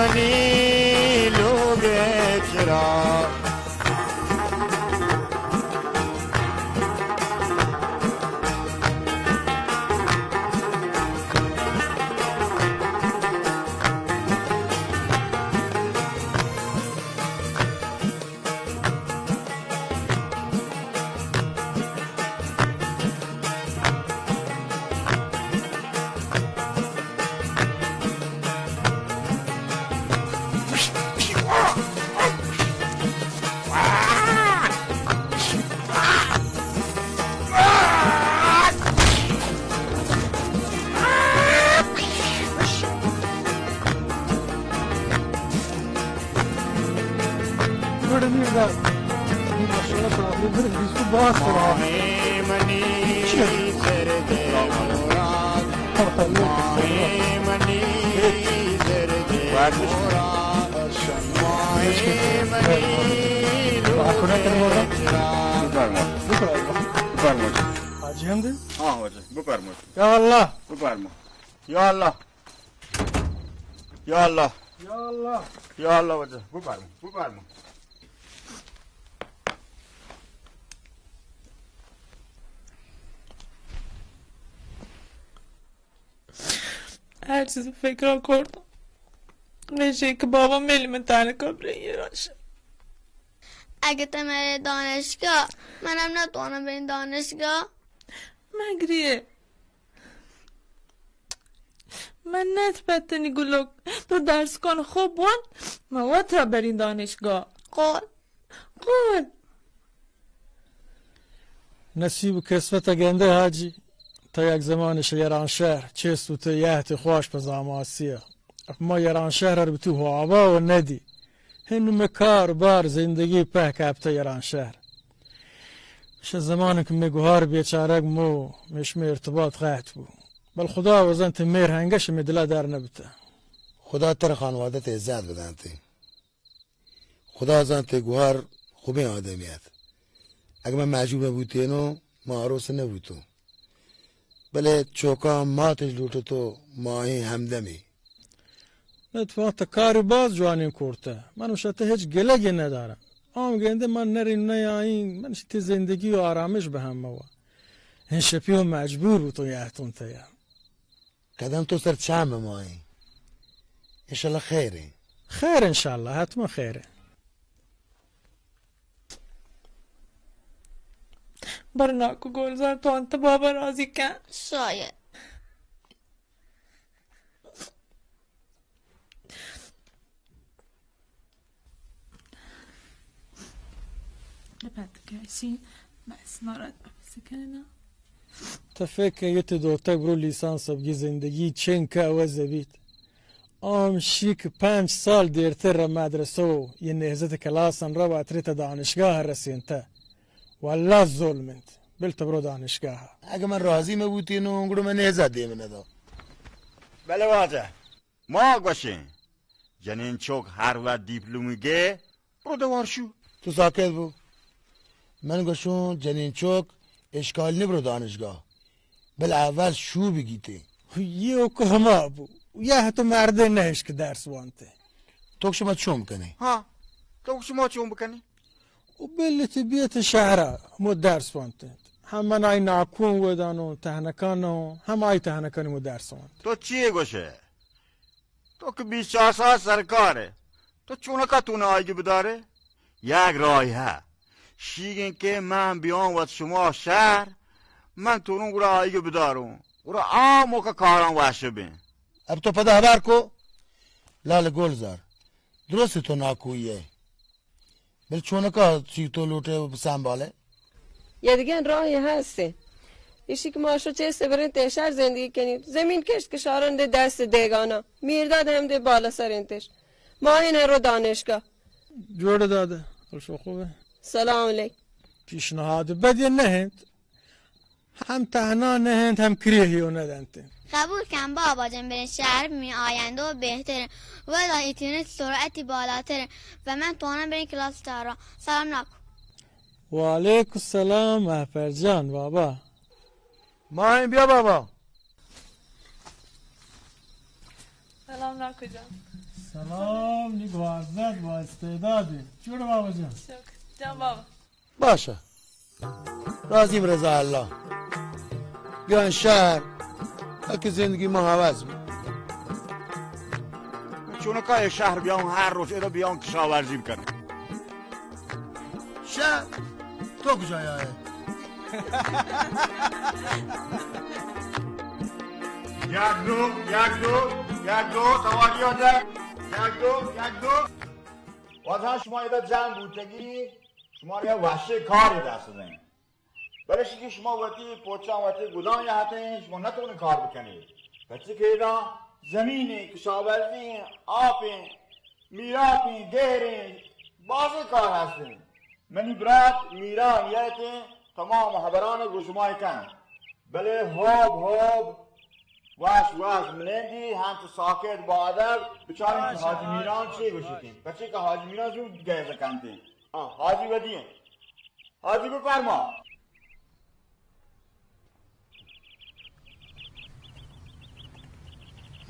منی لوگ ءِ چراغ۔ بفرمایید. بفرمایید. بفرمایید. حاجی هم دی؟ ها واجه، بفرمایید. یا الله. بفرما. یا الله. یا الله. یا الله. یا الله واجه، بفرما، بفرما. هر چیز فکر کردم، میشه که بابا میل من تنها برای ایران شم. اگه تو مری دانشگاه، منم نتوانم بریم دانشگاه. مگریه. منت بتنی گلک، تو درس کن خوب بوان، ما وت را برین دانشگاه. قول. قول. نصیب و قسمت گنده حاجی، تا یک زمان شہ ایرانشہر چست و تو یہت خوش پہ زاماسیا. ما ایرانشہر ار بتو ہوا و ندی. ہنو مئے کار بار زندگی پہ کپتہ ایرانشہر. شہ زمانک مئے گوہار بیچارگ مو، مئے شمئے ارتباط قطع بو. بل خدا وزنت مہر ہنگش مئے دلا در نبتہ. خدا تر خانوادہ تے عزت بدنت. خدا زانت گوہار خوبیں آدمی ات. اگہ من مجبور بوتینو، ما آروس نبوتوں. بلے چوکاں ماتش لوٹتو، ما ایں ہمدمی. نہ، تو وقت کار باز جوانیں کرتہ. من شہ تہ ہچ گلگی ندارم. آم گندے من نرین نیائیں، من شہ تہ زندگی و آرامش بہ ہم موا. ہن شپی و مجبور بوتوں یہتوں تیا. قدم تو سر چم مائیں. انشاءاللہ خیر ایں. خیر انشاءاللہ، حتما خیر ایں. برناکو گلزار، تو انت بابا راضی کن. شاید. لپت کشی، بس مرد سکنه. تو فکر کن، یه تی دوتک برو لیسانس بگی، زندگی چنکہ عوض بیت. آم شی کہ پنچ سال دیرتر مدرسہ و یه نهضت کلاسن را واتری تا دانشگاه رسینتہ. واللہ ظلم انت. بل تو برو دانشگاه. اگہ من راضی مبوتینوں، گڑا من نهضت دیم ندا. بلے واجہ، ما گوشیں، جنین چوک ہر وقت دیپلومی گے، برو دوار شو. تو ساکت بو. من گوشوں، جنین چوک اشکال نی برو دانشگاہ، بل اول شو بگیتے. یہ اوکو ہما بو، یا تو مردے نہش کہ درس وانتے. تو شما چون بکنے؟ ہاں، تو شما چون بکنے؟ و بل تی بیت شہرا، مو درس وانتے. ہم من آئی ناکون ودانوں، تہنکان نہ ہوں، ہم آئی تہنکانی مو درس وانتے. تو چی گوشے؟ تو کہ بیست چار ساعت سرکارے، تو چونکا تو نہ آئیگی بدارے؟ یک راہی ہے. شیگیں کہ من بیاں وت شما شہر، من توروں گڑا آئیگی بداروں. گڑا آ موقع کاراں وش بیں. اب تو پدا ہبر کو، لال گلزار. درست تو ناکوئی ہے. بل چونکا چی تو لوٹے سنبھالے؟ یه دگه راهی هسته. ایشی که ما شو چه سبرین تهشار زندگی کنیم. زمین کشت کشاران ده دست دیگانا. میرداد هم ده بالا سرین تش. ما این رو دانشگاه. جوڑ داده. خوش و خوبه. سلام علیک. پیشنهاد بدی نه انت. ہم تہنا نہ انت، ہم کریہی و نہ دنت. قبول کن بابا جان، برین شہر، می آینده و بہتر انت. ودا اینترنت سرعتی بالاتر انت و من توانم برین کلاس تہران. سلام ناکو. وعلیکم السلام مہپر جان بابا. ماہیں بیا بابا. سلام ناکو جان. سلام، نی گوارزت با استعدادی. چون بابا جان؟ شکر. جان بابا. باشہ. راضیم رضا اللہ. بیان شہر، اکی زندگی ما عوض بی. چونکا اے شہر بیان، ہر روز ادا بیان کشاورزی بکن. شہر، تو کجا آئے؟ یک دو، یک دو، یک دو، سواری ہو جائے. یک دو، یک دو. واجہ شما ادا جنگ بوتگی، شما را وحشی کاری دست دیں. بلے شی کہ شما وتی پوچاں وتی گدان ءَ اتیں، شما نتونے کار بکنی. پرچی کہ ادا زمین ایں، کشاورزی ایں، آپ ایں، میرات ایں، گہر ایں، بازیں کار ہستیں. منی برات میران یاتیں، تمام ہبران گو شما کن. بلے ہوب ہوب، واش واش منندی، ہنت ساکت با ادب، بچاریں کہ حاجی میران چی گوشتیں. پرچی کہ حاجی میران زود گیزہ کنتیں. آ، حاجی ودی ایں. حاجی بفرما.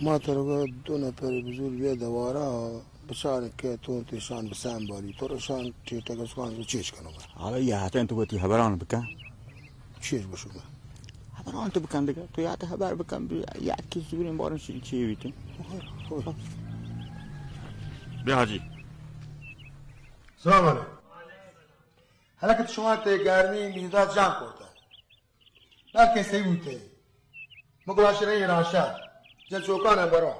ما ترا گو دو نفر بزور بیا دوارا، بچار کہ تو تیشان بسان باری، تو رشان ٹیٹا گسکان چیش کنو. حالا یہ ہاتیں تو وتی ہبران بکن. چیش بشو؟ ہبران تو بکن دگہ، تو یات ہبر بکن، بیا، یکی زوریں بارن چی، چی بیتیں. بیا حاجی. سلام علیکم. حالا کہ شما تے گرمی میدا جان کرتا. نہ کہ صحیح بوتے. مگلاش رہی راشا. جن چوکان برو.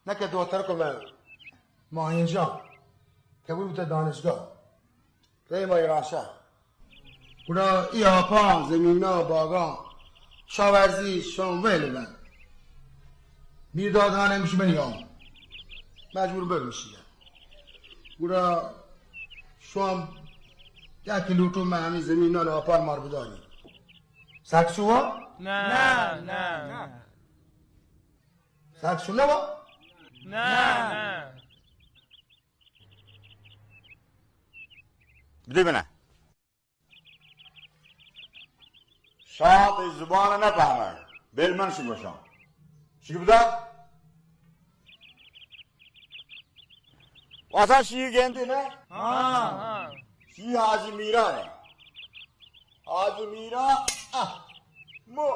نہ کہ دو تر کو میں ماہین جان. کہ بوتے دانشگاہ. رہی ماہین راشا. گڑا ای آپاں، زمیناں، باگاں، شاورزی، شاں ویل بن. میرداد ہان ہمیش منی آں. مجبور بر میشی. گڑا شوام یکی لوٹو، من ہمیں زمینان آپار مار بداری. سک شوا؟ نہ، نہ، نہ. سک شو نہ وا؟ نہ، نہ. بدے بنا. شاہ تئی زبان نہ پہمائے. بل من شی گوشاں. شی بدا. واسا شی گندی نہ؟ ہاں. شی حاجی میرا ہے. حاجی میرا. آہ. مو.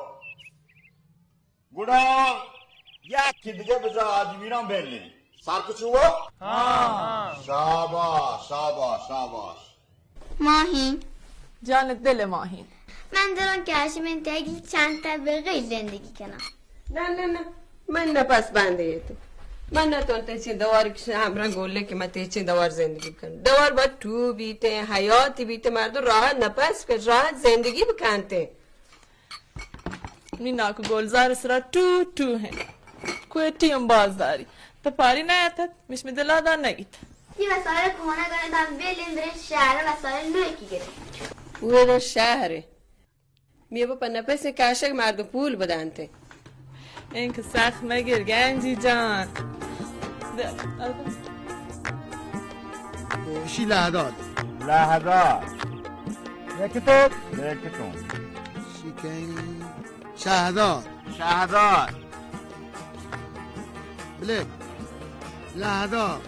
گڑا یکے دگہ بجا آدمیراں بلے. سر کچو؟ ہاں. شاباش، شاباش، شاباش. ماہین. جان دل ماہین. من دلم کہ ہاشم انت اگی چند تا بغیر زندگی کنم. نہ، نہ، نہ. من نپس بندے تو. من نتون تیچین دوار کشن ہمرا گولے کہ من تیچین دوار زندگی بکن. دوار با تو بیتے، حیاتی بیتے، مردم راحت نپس بکن، راحت زندگی بکنتے. نی ناکو گلزار سرا ٹو ٹو ہیں. کوئی ٹیم باز داری. تو پاری نہ آتت، مش می دلا دار نہ گیت. یہ وسائل کہنہ گنے دام بیلین برین شہر وسائل نوکی گرین. وہ شہر. می با پہ نپس کاشک مردم پول بدانتے. انک سخت مگر گنجی جان. شی لہداد. لہداد. یک تو؟ یک تو. شی کئی؟ شہداد. شہداد. بلے. لہداد.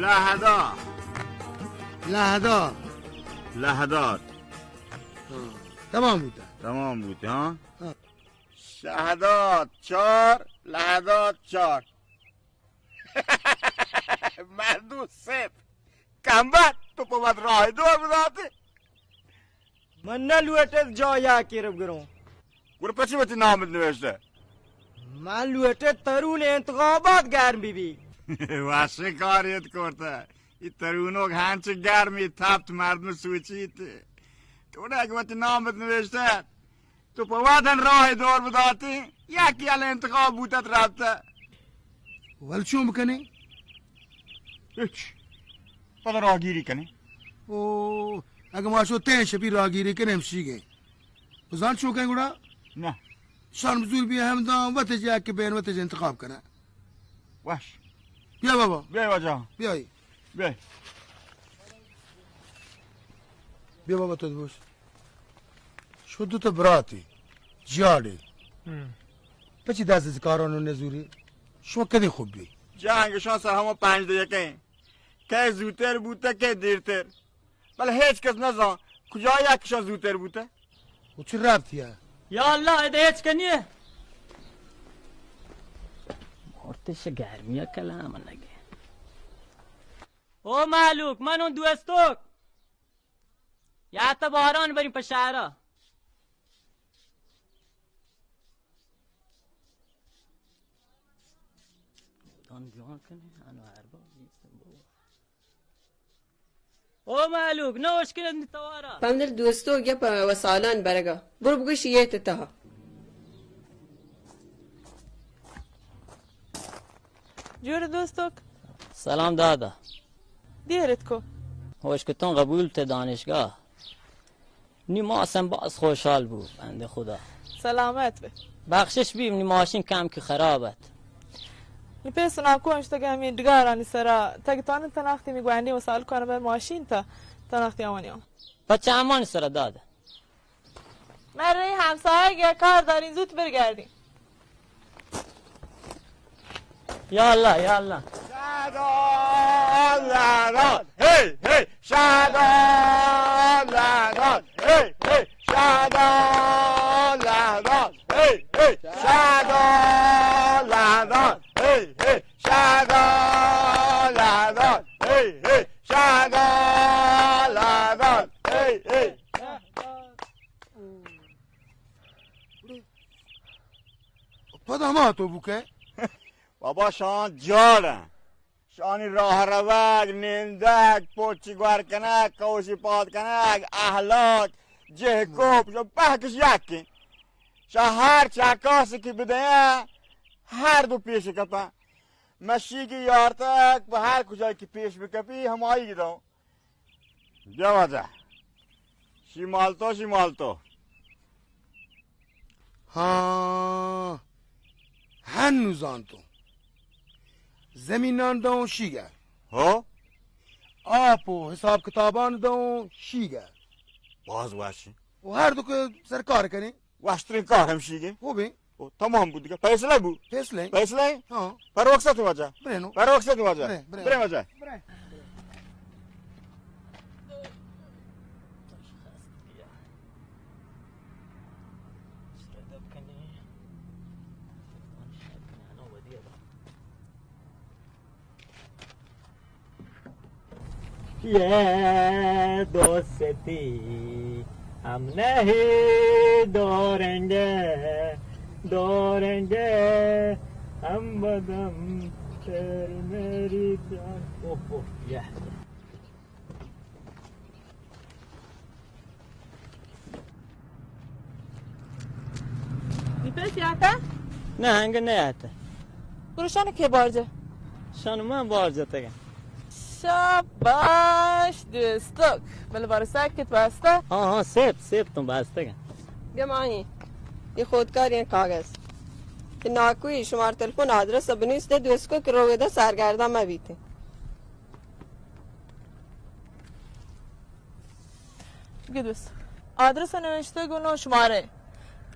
لہداد. لہداد. لہداد. ہاں. تمام بوتا. تمام بوتا، ہاں. ہاں. شہداد چار، لہداد چار. مردو سیت. کمبر، تو پہ وت راہ دور بداتے. من نہ لوٹت جا یا کرب گروں. گڑا پچی وتی نام نوشتہ؟ من لوٹت ترون انتخابات گرم بی بی. واشیں کاریت کرتہ. ای ترونوک ہنچ گرمی تپت مردم سوچیت. تو نہ کہ وتی نام نوشتہ. تو پہ وادن راہ دور بداتی، یکی ال انتخاب بوتت رابطہ. ول چون بکنی؟ ہچ. پدا راہگیری کنی. او، اگہ ما شو تین شپی راہگیری کنیم شیگے. بزان چون کن گڑا؟ نہ. شان بزور بی ہم دان وت جا کہ بین وت انتخاب کنا. وش. بیا بابا. بیا واجہ. بیا. بیا. بیا بابا تو بوش. شما دو تا براتی، جیاڑے. ہم. پچی دست از کارانو نزوری؟ شما کدی خوب بی؟ جنگ شان سر ہما پنج دقیقہ ایں۔ کئے زوتر بوتہ، کئے دیرتر۔ بلے ہچ کس نزان کجا یکشان زوتر بوتہ۔ و چی ربطی اے؟ یا اللہ، ادا ہچ کنی اے۔ مورتش گرمی کلام لگے۔ او مالوک، من اون دوستوک۔ یا تا باران برین پہ شہرا۔ دان جوان کنی، انو ہر بار نیستم بابا۔ او مہلوک، نہ اشکنت نی توارا۔ پمدل دوستوک یا پہ وسالان برگا۔ برو بگوش یہ تہا۔ جوڑ دوستوک۔ سلام دادا۔ دیرت کو۔ ہوش کتون قبول تے دانشگاہ۔ نی ماسم باز خوشحال بو، بندے خدا۔ سلامت بے۔ بخشش بی، نی ماشین کم کہ خراب ات۔ نی پیس ناکو اشتگ ہمیں ڈگارانی سرا، تگ تان تناختی می گوندی وسال کنم بر ماشین تا تناختی آوانی آن۔ بچہ امان سرا داد۔ من رئی ہمسایگ یک کار دارین، زوت برگردین۔ یا اللہ، یا اللہ۔ شادان لدان، هی، هی، شادان لدان، هی، هی، شادان لدان، هی، هی، شادان لدان، هی، هی، شادان لدان، هی، هی، شادان لدان، هی، هی۔ پدا ما تو بوکے؟ بابا شان جاڑ ایں۔ شانی راہ روگ، نندگ، پوچی گور کنگ، کوشی پاد کنگ، اہلاک، جہ کوپ، شو پہکش یکیں۔ شا ہر چکاس کی بدیا، ہر دو پیش کپا۔ مشی کی یارتک، بہ ہر کجا کی پیش بکپی، ہمائی گداؤں۔ بیا واجہ۔ شی مالتو، شی مالتو۔ ہاں، ہنو زانتو۔ زمینان دوں شیگا۔ ہو؟ آپ و حساب کتابان دوں شیگا۔ باز واشی۔ و ہر دو کہ سرکار کنی۔ واشترین کار ہمشیگے۔ ہو بے۔ او، تمام بو دیگه۔ فیصلہ بو۔ فیصلہ۔ فیصلہ۔ ہاں۔ پر وقت واجہ۔ برے نو۔ پر وقت واجہ۔ برے، برے۔ برے واجہ۔ برے۔ یہ دوستی ہم نہیں دوڑیں گے، دوڑیں گے ہم بدم تیری میری جان۔ اوہ، اوہ، یہ۔ نی پیس یاتا؟ نه، هنگه نه یاتا. برو شان که بارجه. شان من بارجه تگه. شاباش دوستک. بله بارو ساکت بسته. ها، ها، سیب، سیب تون بسته گه. بیا ماهی. یه خودکار، یه کاغذ. که ناکوی شمار تلفن آدرس بنویس ده دوستکو که روگه ده سرگردان مبیته. گدوس. آدرس نوشته گونو شماره.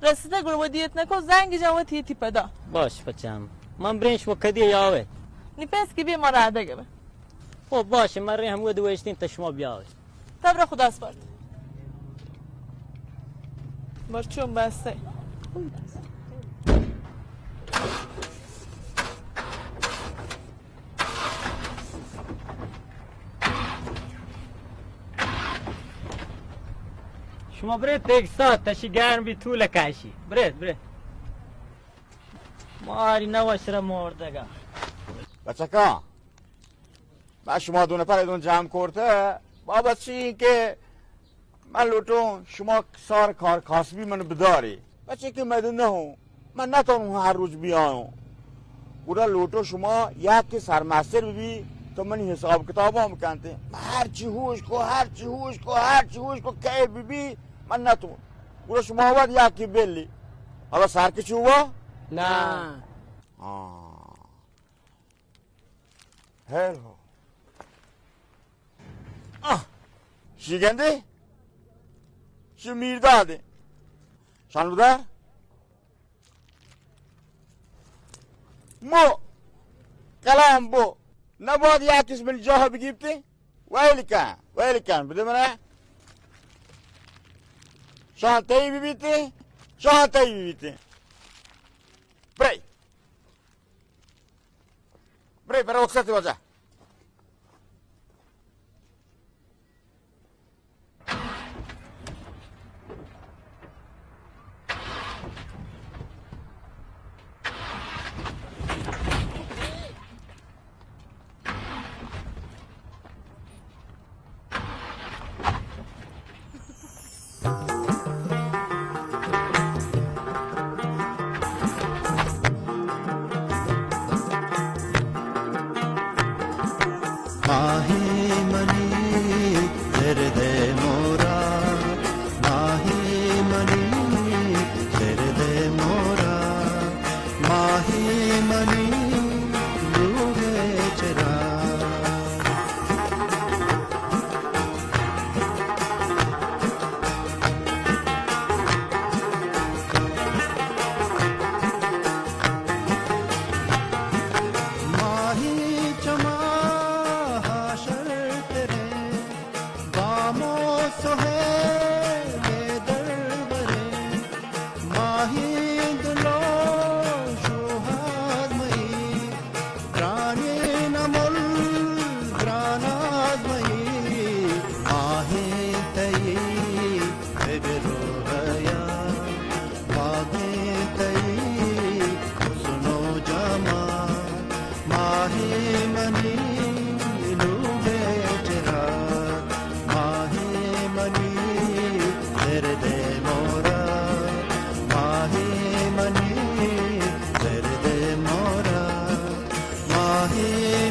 رسیده گڑ ودیت نکو زنگ جا وتی تی پدا. باش بچم. من برین شما کدی یاوه؟ نی پیس کی بی ما رادگه به. خب باشه، من رین هم ودی وشتین تا شما بیاوه. تبر خدا سپارت. مرچون بسته. شما برید تیک ساعت تشی گرم بی طول کشی. برید، برید. ماری نوش را مردگا. بچکان، من شما دو نفر ایدون جمع کرته، بابت چی این که من لوٹوں شما سار کار کاسبی من بداری، بچے کہ من نہ ہوں، من نہ تونوں ہر روز بیاوں۔ گڑا لوٹو شما یک کہ سرمستر بی تو منی حساب کتاباں بکنتے۔ من ہر چی ہوش کو، ہر چی ہوش کو، ہر چی ہوش کو، کئے بی بی من نہ تو۔ گڑا شما وت یک کہ بلی۔ حالا سر کہ چوبا؟ نہ۔ ہاں۔ ہیل ہو۔ آہ! شی گندے؟ شی میردادے۔ شان بدار۔ مو۔ کلام بو. نبود یا کس من جاہ بگیپتے. ویل کن، ویل کن، بدے منا. شان تئی بی بیتے، شان تئی بی بیتے. برے. برے، برے، رخصت واجہ. ماہی منی زردے مورا، ماہی منی زردے مورا، ماہی منی لوگے چرا. ماہی چما حاشر ترے، بامو سہیل دربرے، ماہی دلو شوہاز مئی، گرانیں امل گران آزمئی، ماہی تئی بگر روہیا، باگیں تئی حسن و جمال، ماہی منی لوگ ءِ چراگ، ماہی منی زردے مورا، ماہی منی زردے مورا، ماہی